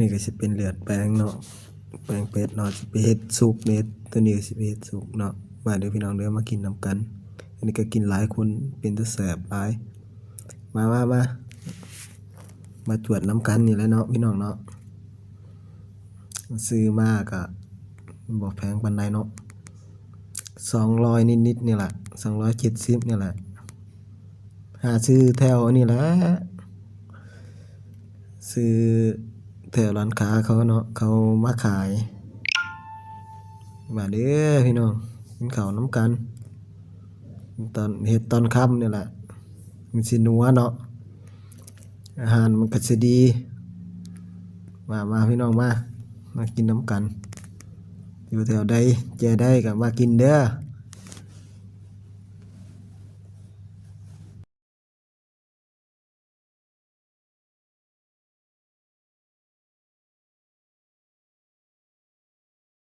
ນີ້ກໍຊິເປັນເລືອດແປງເນາະ ແປງເປັດເນາະ ຊິໄປເຮັດຊຸບເນ ໂຕນີ້ກໍຊິໄປເຮັດຊຸບເນາະ. ມາເດີພີ່ນ້ອງເດີ ມາກິນນຳກັນ. ອັນນີ້ກໍກິນຫຼາຍຄົນ ເປັນຕາແຊບຫຼາຍ. ມາ ມາ ມາ ມາຈວດນຳກັນນີ້ແຫຼະເນາະ ພີ່ນ້ອງເນາະ. ຊື້ມາກໍບໍ່ແພງປານໃດເນາະ ສອງຮ້ອຍນິດໆນີ້ແຫຼະ ສອງຮ້ອຍເຈັດສິບນີ້ແຫຼະ. ຫາຊື້ແຖວອັນນີ້ແຫຼະ ຊື້ແຖວຮ້ານຄ້າເຂົາເນາະ ເຂົາມາຂາຍ. ມາເດີພີ່ນ້ອງ ກິນເຂົ້ານຳກັນ ຕອນເຮັດຕອນຄ່ຳນີ້ແຫຼະ ມັນຊິນົວເນາະ ອາຫານມັນກໍຊິດີ. ມາ ມາພີ່ນ້ອງມາ ມາກິນນຳກັນ. ຢູ່ແຖວໃດແຈໃດກໍມາກິນເດີ.